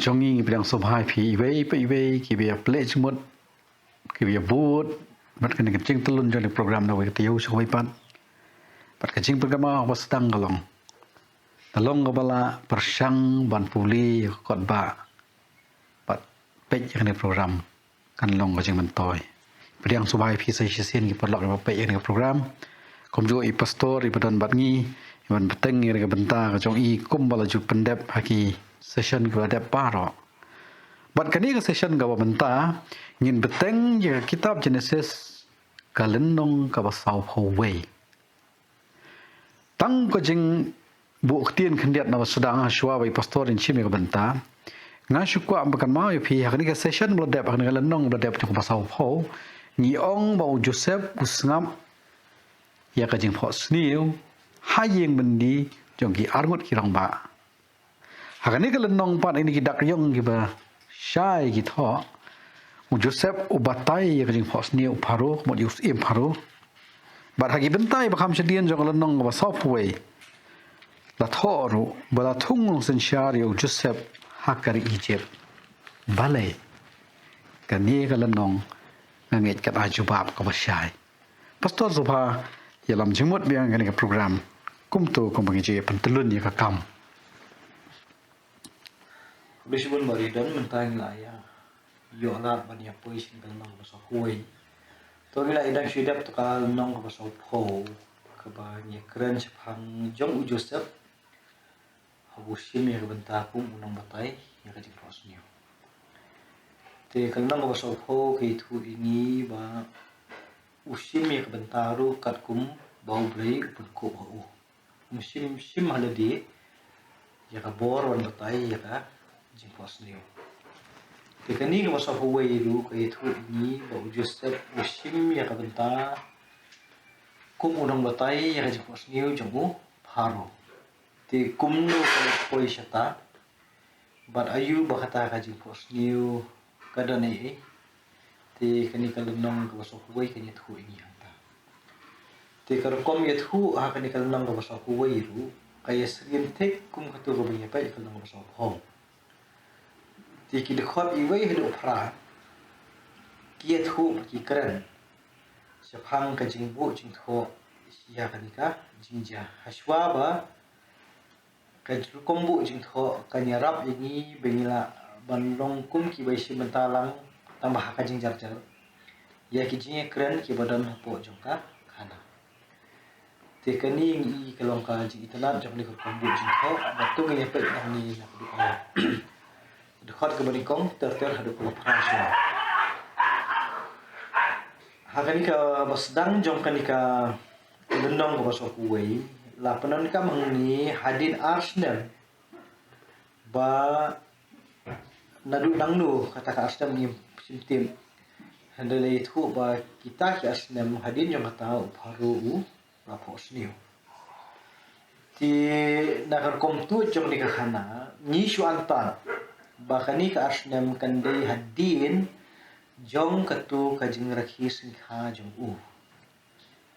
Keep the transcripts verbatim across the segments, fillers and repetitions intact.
jong ngi ngi pdiang sngewbha ïa phi iwei pa iwei kiba ïa plie jingmut, kiba ïa bud bad kane ka jingtylli jong kane ka program na kawei ka taïew sha kawei pat. Bad ka jingpynkynmaw ba sdang ka long, ka long kaba la pyrshang ban pule ïa ka kot ba, bad peit ïa kane ka program kan long ka jingmyntoi. Pdiang sngewbha ïa phi sa shisien ki paralok kiba peit ïa kane ka program. Kumjuh i pastor iba don bad ngi, iban bteng ïa kane ka bynta ka jong i kumba la ju pyndep ha ki session kiba dep baroh. Bad kane ka session kaba mynta ngin bteng ïa ka kitab Genesis, ka lynnong kaba sawphew wei. Tang ka jingbuh ktien khyndiat naba sdang ha shuwa ba i pastor in shim ïa ka bynta. Nga shu kwah ban kynmaw ïa phi ha kane ka session ba la dep, ha kane ka lynnong ba la dep jong kaba sawphew, ngi ong ba u Joseph u sngap ïa ka jingphohsniew ha ïing byndi jong ki arngut ki rangbah. Ha kane ka lynnong pat, ïa kine ki dak ïong kiba shai ki thoh, u Joseph u batai ïa ka jingphohsniew u Pharaoh, ka mut ïa u syiem Pharaoh. Bad ha ki bynta ba kham shadien jong ka lynnong kaba sawphew wei, la thoh ruh ba la thung long synshar ïa u Joseph ha ka ri Egypt. Balei? Kane ka lynnong nga ngeit ka ai jubab kaba shai. Pastor, sngewbha ïalam jingmut biang kane ka program. Kumto kumba ngi ju pyntylli ïa ka kam. Khublei shibun Bah Ridon, mynta ngi la ïa ïoh lad ban ïa poi sha ka lynnong kaba sawphew wei. To ngi la ïa dang shu dep tang ka lynnong kaba sawphew, kaba ngi kren shaphang jong u Joseph, haba u shim ïa ka bynta kum u nongbatai ïa ka jingphohsniew. Te ka lynnong kaba sawphew ka ïathuh ïa ngi ba u shim ïa ka bynta ruh katkum ba U Blei u pynkup ha u. Um shym shim ha lade ïa ka bor ban batai ïa ka jingphohsniew. Te kane kaba sawphew wei ruh ka ïathuh ïa ngi ba u Joseph u shim ïa ka bynta kum u nongbatai ïa ka jingphohsniew jong u Pharaoh. Te kumno ka la poi shata, bad aïu ba kata ka jingphohsniew ka don ei ei. Te kane ka lynnong kaba sawphew wei kan ïathuh ïa ngi hangta. Te ka rukom ïathuh ha kane ka lynnong kaba sawphew wei ruh ka ïasyriem thik kum kato kaba ngi peit ka lynnong kaba sawphew. Te ki dkhot iwei haduh phra ki ïathuh bad ki kren shaphang ka jingbuh jingthoh ïa kane ka jingjia. Hashwa ba ka rukom buh jingthoh kan ïarap ïa ngi ba ngin lah ban long kum kiba ïashim bynta lang tang ba ha ka jingjarjar ïa ki jingïakren kiba don hapoh jong ka khana. Te kane ngi i ka long ka jingitynnad jong kane ka rukom buh jingthoh, bad to ngin ïa peit nangne na ka dkhot, dkhot kaba nyngkong ter ter haduh kaba phra shuwa. Ha kane kaba sdang jong kane ka lynnong kaba sawphew wei, la pyndonkam hangne hadien ar snem. Ba naduh nangno kata ka ar snem ngim shym tip. Hynrei la ïathuh ba kita ki ar snem hadien jong kata u Pharaoh u la phohsniew. Te na ka rukom tuid jong kane ka khana ngi shu antad ba kane ka ar snem kan dei hadien jong kato ka jingrakhe syngkha jong u.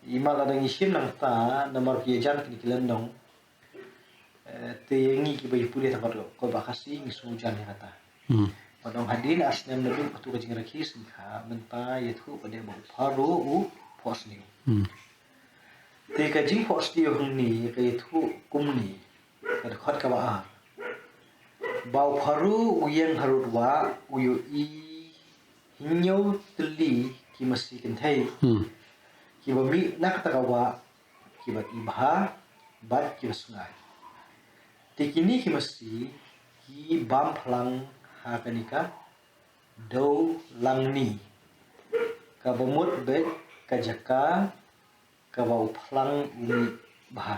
Imat lada ngi shim nangta namar ki ïajan kine ki lynnong, eh, te ïa ngi kiba ïa pule tang ka kot Khasi ngi sngewjan ïa kata. Hmm. Ba dang hadien ar snem naduh kato ka jingrakhe syngkha, mynta ïathuh ba dei ba u Pharaoh u phohsniew. Hmm. Te ka jingphohsniew hangne ka ïathuh kumne, ka dkhot kaba ar. Ba u Pharaoh u ïeng harud wah u ïohi hynñiew tylli ki masi kynthei. Hmm. Kiba mih na kata ka wah kiba i bha bad kiba sngaid. Te kine ki masi ki bam phlang ha kane ka dewlangni, kaba mut beit ka jaka kaba u phlang u mih bha.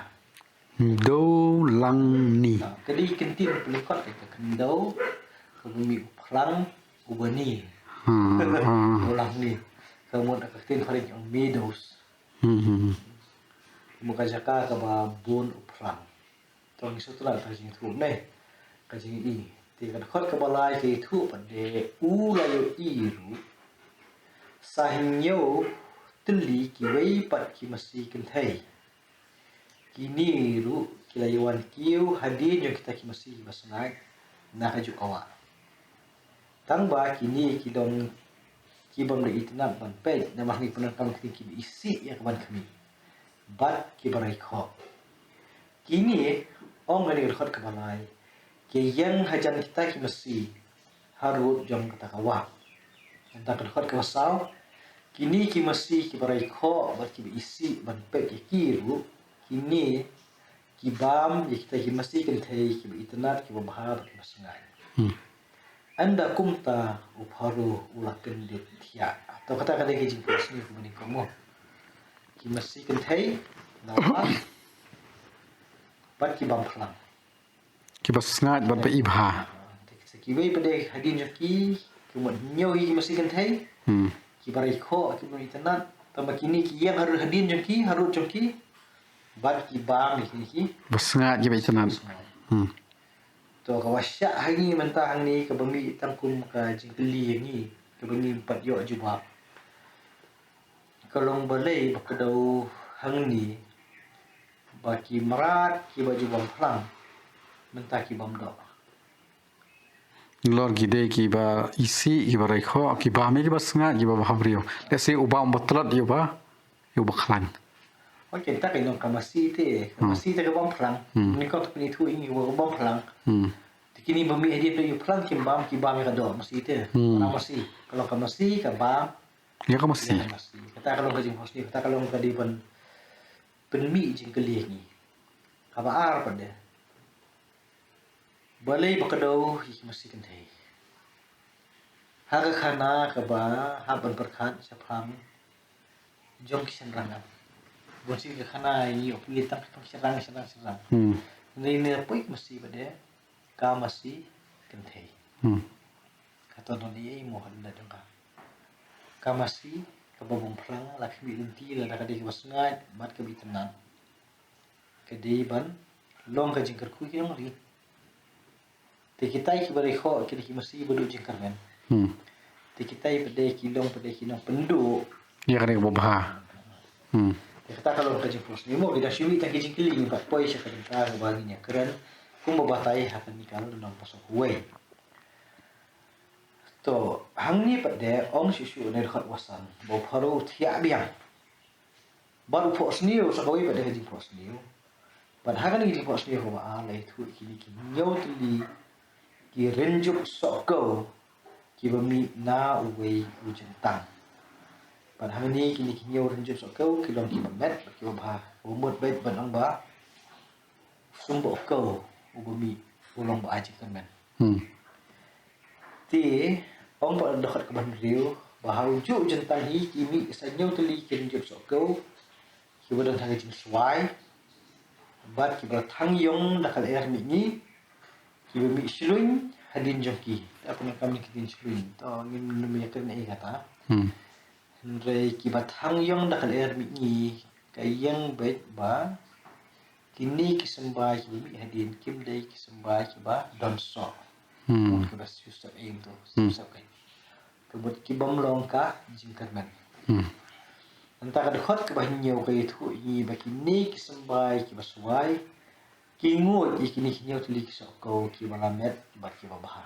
Dewlangni. Ah, ka dei kyntien pynlyngkot ka khyndew kaba mih u phlang uba ni. Hmm, hmm. Dewlangni. Ka mut ka ktien phareng ong meadows. Hmm, hmm, hmm. Mut ka jaka kaba bun u phlang. To ngin sngewthuh la ka jingïathuh ne ka jingïohi. Te ka dkhot kaba lai ka ïathuh pat de u la ïohi ruh sa hynñiew tylli kiwei pat ki masi kynthei. Kine ruh ki la ïa wan kiew hadien jong kita ki masi kiba sngaid na kajuh ka wah. Tang ba kine ki long ki bym da itynnad ban peit, namar ngi pyndonkam kine kiba isih ïa ka ban khmih bad kiba rai khoh. Kine, ong ha kane ka dkhot kaba lai, ki ïeng hajan kita ki masi harud jong kata ka wah. Nangta ka dkhot kaba saw, kine ki masi kiba rai khoh bad kiba isih ban peit ïa ki ruh, kine ki bam ïa kita ki masi kynthei kiba itynnad, kiba bha bad kiba sngaid. Hmm. Ynda kumta u Pharaoh u la kyndit thiah. To kata ka dei ka jingphohsniew kaba nyngkong mo. Ki masi kynthei, na wah, bad ki bam phlang. Kiba sngaid bad ba i bha. Sa kiwei pat de hadien jong ki, ki mut hynñiew hi ki masi kynthei. Hmm. Kiba rai khoh, ki mut itynnad. Tangba kine ki ïeng harud hadien jong ki, harud jong ki. Bad ki bam ïa kine ki. Ba sngaid kiba itynnad. Hmm. To kaba shah ha ngi mynta hangne kaba mih tang kum ka jingkylli ha ngi, kaba ngim pat ïoh jubab. Ka long balei ba kdew hangne ba ki mrad kiba ju bam phlang mynta ki bam doh. Nalor ki dei kiba isih, kiba rai khoh, ki bam ïa kiba sngaid, kiba bha briew. Lehse u bam ba tlot ïa u ba, ïa u ba khlaiñ. Okey, ta ka long ka masi te, ka Hmm. masi te ka bam phlang. Hmm. Nyngkong te pynithuh ïa ngi ba ka bam phlang. Hmm. Te kine ba mih hadien ba ïa u phlang kim bam, ki bam ïa ka doh masi te. Hmm. Ka masi, ka long ka masi, ka bam. Ïa ka masi. Ïa ka masi. Kata ka long ka jingphohsniew, kata ka long ka dei ban pynmih jingkylli ha ngi. Kaba ar pat de. Balei ba kdew ïa ki masi kynthei ha ka khana kaba hap ban pyrkhat shaphang jong ki shynrang. Bun sien ka khana ïa ngi ïoh phi tang shaphang shynrang, shynrang, shynrang. Hmm. Hynrei ne poi ki masi pat de, ka masi kynthei. Hmm. Ka ton don ei ei mo ha lyndet jong ka. Ka masi kaba bam phlang la khmih lynti lada ka dei kaba sngaid bad kaba itynnad. Ka dei ban long ka jingkyrkhu ki nongri. Te kitai kiba rai khoh ki dei ki masi ba duh jingkyrmen. Hmm. Te kitai pat de ki long pat de ki nongpynduh ïa kane kaba bha. Hmm. Te kata ka long ka jingphohsniew mo, ki dang shu mih tang ki jingkylli, ngim pat poi sha ka bynta kaba ngin ïakren kumba batai ha kane ka lynnong Pasal kawei. To, hangne pat de ong shuh shuh na dkhot kaba san ba u Pharaoh u thiah biang. Bad u phohsniew sa kawei pat de ka jingphohsniew. Bad ha kane ka jingphohsniew kaba ar la ïathuh ïa kine ki hynñiew tylli ki rynjup sohkew kiba mih na uwei u jyntang. Bad ha kine kine ki hynñiew rynjup sohkew ki long kiba met bad kiba bha, kiba mut beit ban ong ba u symboh kew uba mih u long ba ai jingkyrmen. Hmm. Te ong pat ha dkhot kaba hynriew ba ha u juh u jyntang hi ki mih sa hynñiew tylli ki rynjup sohkew kiba don ha ka jingswai bad kiba thang ïong da ka lyer mihngi, kiba mih shlun hadien jong ki. Te pyndonkam ïa ka ktien shlun, to ngim nym ïakren ei kata. Hmm. Hynrei kiba thang ïong da ka lyer mihngi, ka ïeng beit ba kine ki symbai kiba mih hadien kim dei ki symbai kiba don soh. Hmm. Kiba shu sep ei to, hmm, sep ei. Ka mut ki bym long ka jingkyrmen. Hmm. Nangta ka dkhot kaba hynñiew ka ïathuh ïa ngi ba kine ki symbai kiba swai ki nguid ïa kine ki hynñiew tylli ki sohkew kiba la met bad kiba bha.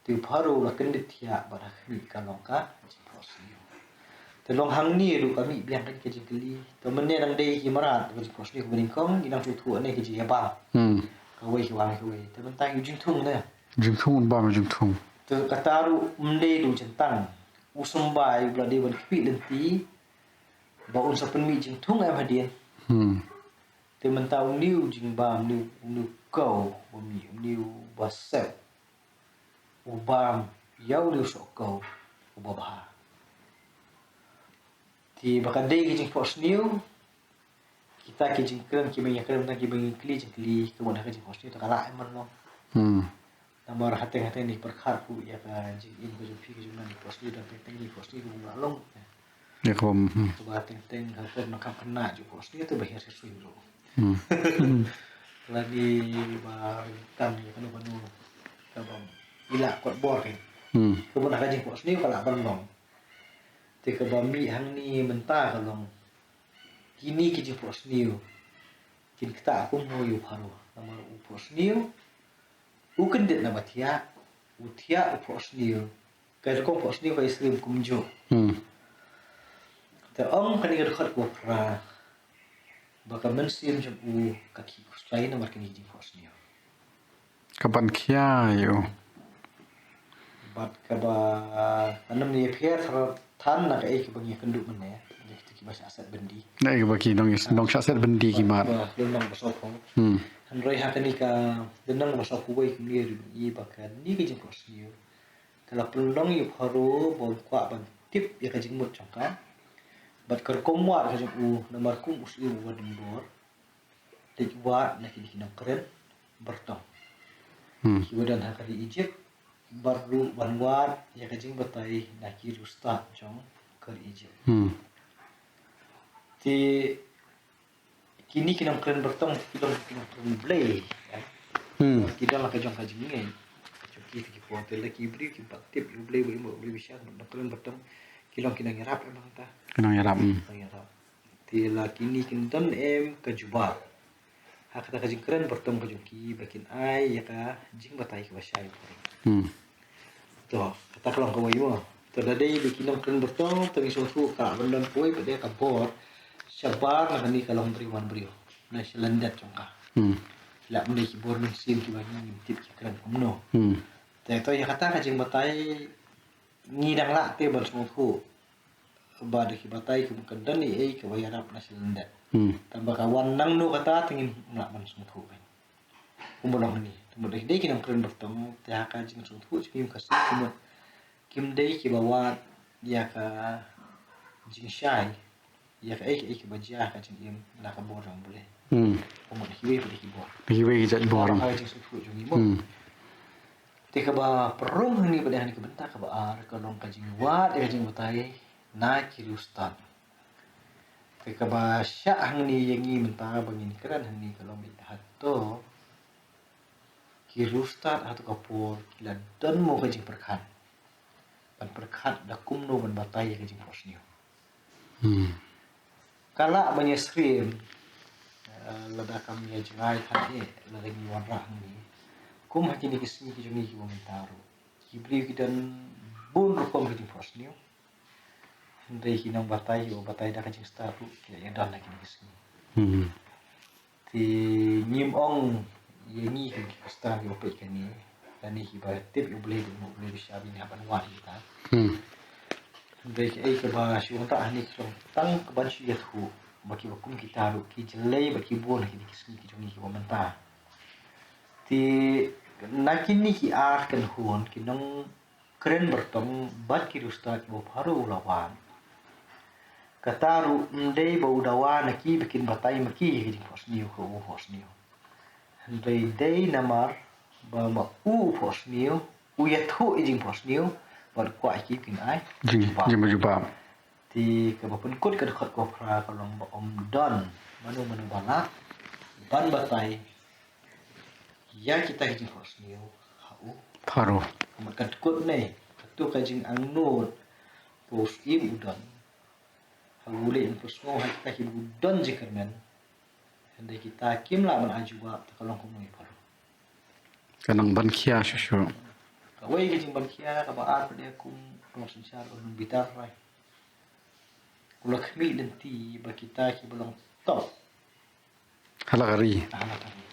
Te u Pharaoh u la kyndit thiah bad ha khmih ka long ka jingphohsniew. Te long hangne ruh ka mih biang ka jingkylli. Te mynne dang dei ki mrad ka jingphohsniew kaba nyngkong, ngi dang shu ïathuh ne ka jingïabam. Hmm. Kawei ki wan kawei. Te mynta ki jingthung ne. Jingthung, bam jingthung. Te kata ruh ym dei u jyntang. U symbai uba la dei ban kyrpad lynti ba un sa pynmih jingthung em hadien. Hmm. Te mynta une u jingbam, une u, une u kew uba mih, une uba sep, u bam ïa une u sohkew uba bha. Te ba ka dei ka jingphohsniew, kita ki jingkren kiba ngi ïakren tang kiba ngi kylli jingkylli, ka mut ha ka jingphohsniew te ka lah em ban long. Hmm. Namar hateng hateng ngi pyrkhat ruh ïa ka jingim ka jong phi ka jong nga, ngi phohsniew, dang teng teng ngi phohsniew ruh ka lah long. Ïa ka bam, hmm. Te ba teng teng ha ka por nang kham khynnah ju phohsniew te ba hiar shisien ruh. Hmm. Lane ba ryngkang ïa kano kano ka bym, i lah kot bor kein. Hmm. Ka mut ha ka jingphohsniew ka lah ban long. Te kaba mih hangne mynta ka long, kine ki jingphohsniew kin ktah kumno ïa u Pharaoh. Namar u phohsniew u kyndit na ba thiah, u thiah u phohsniew. Ka rukom phohsniew ka ïasyriem kumjuh. Hmm. Te ong kane ka dkhot kaba phra ba ka mynsiem jong u ka khih khuslai namar kane ka jingphohsniew. Ka ban khia ïa u. Bad kaba, ka nam ne pher than na kaei kaba ngi ïakynduh mynne. Ïa kita kiba shah set byndi. Na kaei kaba ki nong, nongshah set byndi ki mad. Ba lynnong ba sawphew. Hmm. Hynrei ha kane ka lynnong ba sawphew wei kumne ruh i ba kane ka jingphohsniew ka la pynlong ïa u Pharaoh ba un kwah ban tip ïa ka jingmut jong ka. Bad ka rukom wad ka jong u namar kum u syiem uba don bor. Leit wad na kine ki nongkren byrtong. Hmm. Kiba don ha ka ri Egypt, bad ruh ban wad ïa ka jingbatai na ki riewstad jong ka ri Egypt. Hmm. Te kine ki nongkren byrtong ki long ki nongkren Blei, eh. Hmm. Ki don la ka jong ka jingngeit. Jong ki te ki por te la ki briew kiba tip ïa u Blei, ba ïa u Blei bishar, nongkren byrtong ki long ki nongïarap em, bang ta. Ki nongïarap, hmm. Nongïarap. Te la kine kin don em ka jubab ha kata ka jingkren byrtong ka jong ki ba kin ai ïa ka jingbatai kaba shai. Hmm. To, kata ka long kawei mo. To, da dei ba ki nongkren byrtong, to ngi sngewthuh ka lah ban don kawei pat de ka bor shabar na kane ka longbriew manbriew, na sha lyndet jong ka. Hmm. Lah ban dei ki bor mynsiem kiba ngi ngim tip ki kren kumno. Hmm. Te to ïa kata ka jingbatai ngi dang lah te ban sngewthuh ba da ki batai kum ka don ei ei kaba ïarap na sha lyndet. Hmm. Tang ba ka wan nangno kata te ngim lah ban sngewthuh kein. Kumba long hangne. Te mut dei ki nongkren byrtong te ha ka jingsngewthuh jong ngi ka shu ka mut kim dei kiba wad ïa ka jingshai ïa kaei kaei kaba jia ha ka jingim na ka bor jong U Blei. Hmm. Kumba dei kiwei pat de ki bor. Dei kiwei ki jait bor. Ha ka jingsngewthuh jong ngi mo. Hmm. Te kaba pynrung hangne pat de hangne ka bynta kaba ar ka long ka jingwad ïa ka jingbatai na ki riewstad. Te kaba shah hangne ïa ngi mynta ba ngin kren hangne ka long ba hato ki riewstad hato ka por ki la don mo ka jingpyrkhat ban pyrkhat da kumno ban batai ïa ka jingphohsniew. Hmm. Ka lah ban ïasyriem, eh, lada kam ïa jngai than eh, lada ngi wanrah hangne. Kum ha kine ki sngi ki jong ngi kiba mynta ruh ki briew ki don bun rukom ka jingphohsniew. Hynrei ki nongbatai kiba batai da ka jingstad ruh ki la ïadon ha kine ki sngi. Hmm. Te ngim ong ïa ngi kum ki Khristan kiba peit kane lane kiba tip ïa U Blei, ba U Blei u shah bynta ban wad ïa kita. Hmm. Hynrei kaei kaba shu wanrah hangne ka long tang ka ban shu ïathuh ba kiba kum kita ruh ki jlei bad ki bun ha kine ki sngi ki jong ngi kiba mynta. Te na kine ki ar kynhun ki nong kren byrtong bad ki riewstad kiba u Pharaoh u la wad. Kata ruh ym dei ba u dawa na ki ba kin batai ma ki ïa ka jingphohsniew ka u phohsniew. Hynrei dei namar ba ma u u phohsniew u ïathuh ïa jingphohsniew bad u kwah ïa ki kin ai jing jubab. Jing jubab. Te kaba pynkut ka dkhot kaba phra ka long ba ym don mano mano ba lah ban batai ïa kita ki jingphohsniew ha u Pharaoh. Ka mut ka dkhot ne, kato ka jingangnud ba u syiem u don. Ha u leh ban pynsngew ha kita kiba don jingkyrmen. Hynrei kita kim lah ban ai jubab, te ka long kumno ïa u Pharaoh. Ka nang ban khia shuh shuh. Kawei ka jingban khia kaba ar pat de kum u nongsynshar u nongbitar rai. U la khmih lynti ba kita kiba long top ha la ka ri. Ha la ka ri.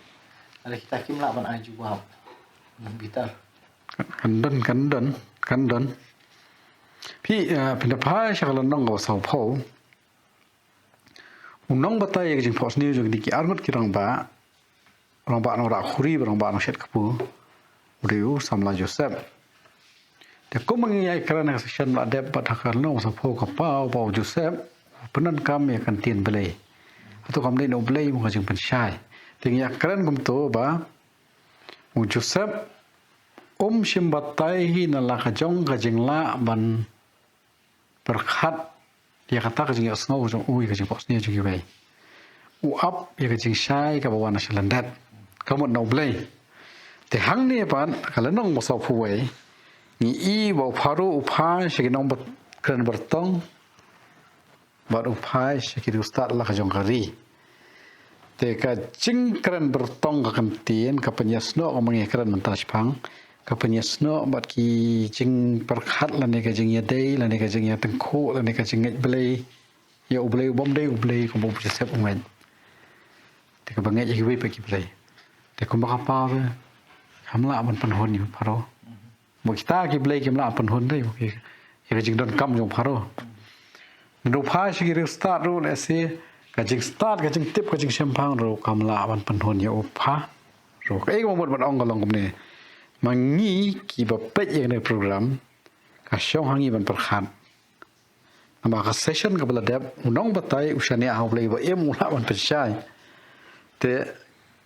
Hynrei kita kim lah ban ai jubab. Nongbitar. Kan don, kan don, kan don. Phi, eh, phin da phai sha ka lynnong kaba sawphew. U nongbatai ïa ka jingphohsniew jong kine ki arngut ki rangbah, rangbah nongrah khuri bad rangbah nongshet kpu, u dei u samla Joseph. Te kumba ngi ïai kren ha ka session ba la dep bad ha ka lynnong ba sawphew ka paw ba u Joseph u pyndonkam ïa ka ktien Blei. Hato kam dei na U Blei mo ka jingpynshai. Te ngi ïa kren kumto ba u Joseph um shym batai hi na la ka jong ka jinglah ban pyrkhat ïa kata ka jingïohsngew jong u ïa ka jingphohsniew jong kiwei. U ap ïa ka jingshai kaba wan na sha lyndet. Ka mut na U Blei. Te hangne pat ka lynnong ba sawphew wei ngi i ba u Pharaoh u phai sha ki nongkren byrtong bad u phai sha ki riewstad la ka jong ka ri. Te ka jingkren byrtong ka ktien ka pynïasnoh ka ma ngi kren mynta shaphang ka pynïasnoh bad ki jingpyrkhat lane ka jingïadei lane ka jingïatyngkhuh lane ka jingngeit Blei ïa U Blei u bym dei U Blei kumba u Joseph u ngeit. Te kaba ngeit ïa kiwei pat ki blei. Te kumba ka paw te kam lah ban pynhun ïa u Pharaoh. Mo kita ki blei kim lah pynhun te ïa ka jingdonkam jong u Pharaoh. Naduh u phai sha ki riewstad ruh lehse ka jingstad ka jingtip ka jingshemphang ruh kam lah ban pynhun ïa u Pharaoh. Kaei kaba mut ban ong ka long kumne. Ma ngi kiba peit ïa kane ka program ka shong ha ngi ban pyrkhat. Namar ka session kaba la dep u nongbatai u shaniah ha U Blei ba im u lah ban pynshai. Te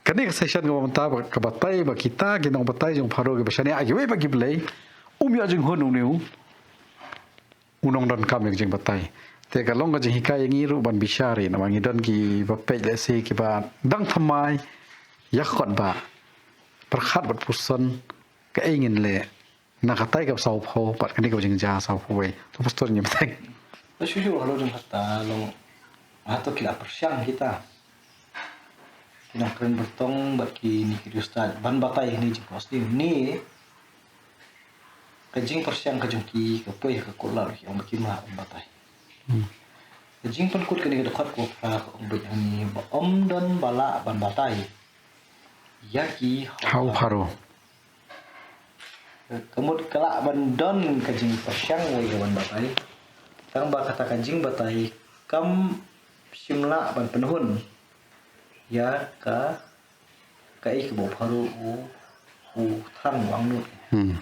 kane ka session kaba mynta ka batai ba kita ki nongbatai jong u Pharaoh kiba shaniah ha kiwei pat ki blei, um ïoh jinghun une u u nongdonkam ïa ka jingbatai. Te ka long ka jinghikai ïa ngi ruh ban bishar ïa namar ngi don kiba peit lehse kiba dang thymmai ïa ka kot ba pyrkhat bad puson kaei ngin leh na katai kaba sawphew pat kane kaba jingjia sawphew wei. To pastor ngi bteng. Ba shu shu halor jong kata long hato ki la pyrshang kita ki nongkren byrtong bad kine ki riewstad ban batai ïa kane ka jingkhuslai ne ka jingpyrshang ka jong ki ka poi ha ka kot la ruh ki ong ba kim lah ban batai. Ka jingpynkut kane ka dkhot kaba phra ka ong beit hangne ba ym don ba lah ban batai ïa ki ha u Pharaoh. Ka mut ka lah ban don ka jingpyrshang wei ka ban batai. Tang ba kata ka jingbatai kam shym lah ban pynhun ïa ka kaei kaba u Pharaoh u u thrang u angnud. Hmm.